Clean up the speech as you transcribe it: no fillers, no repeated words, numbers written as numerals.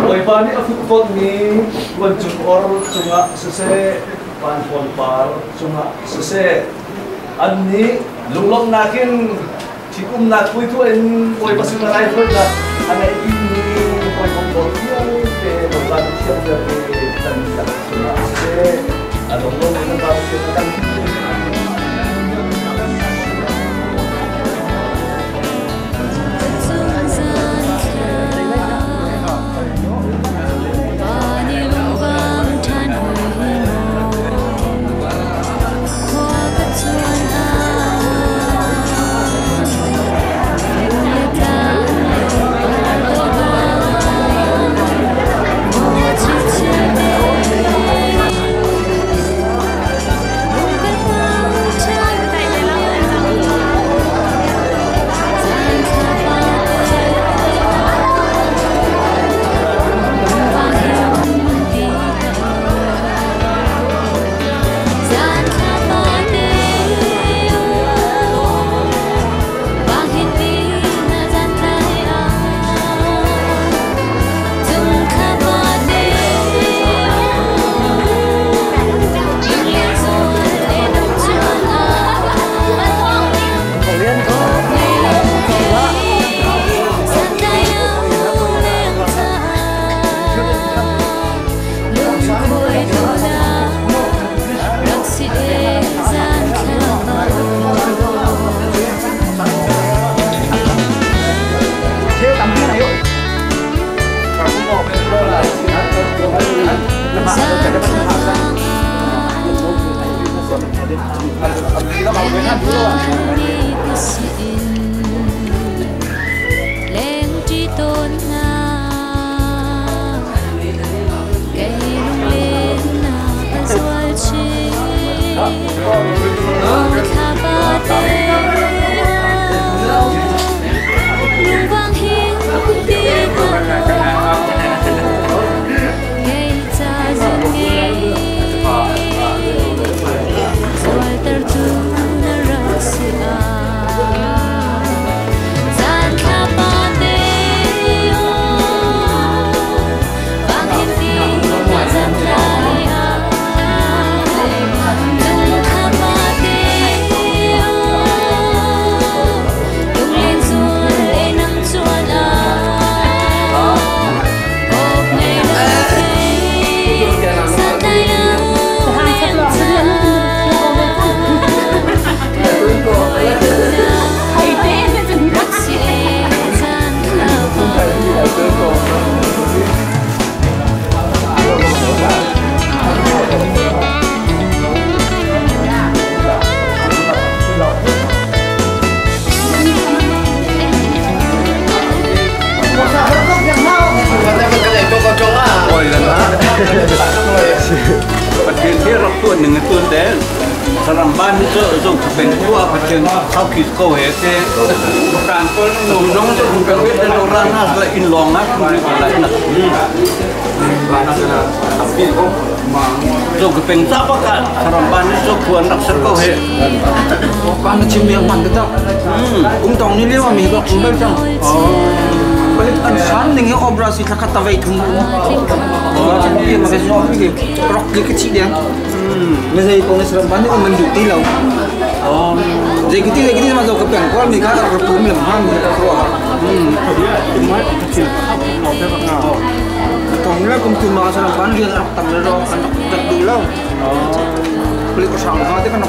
Bawipa nih a futfonhmi kuancung or cungah siseh, vanhlawn par cungah siseh, annih lunglawmhnak in ṭhitumnak puituah in Bawipa sinah raithawinak a ngeihpimi hawikom dawt vialte Bawipa nih thiamter i kan dihlak cungah siseh, a dong lomi kan Pa Pathian a kan Pathian hi rak tuan ning tuan te saramban ni cu zong peng khua Pathian khau khi ko he te kan kol nu nong chu kan we te lo ra na la in long na ku ri la na zong peng cha pa ka saramban ni chu khuan rak ser ko he Kan chim mi man ta um tong ni lewa mi ko um bel chang balik an san ning he obra si thakhat ta vei thum oh ma ke so ki rok ki ki chi dia me zai ko ne saram ban ni um du ti lo zai ki ti zai ki ti ma zo ka peng ko mi ka ka pum lam ha mi ka ko tong le kum tu ma saram ban rian rak tam le ro kan rak du lo balik ko sang ha te kan.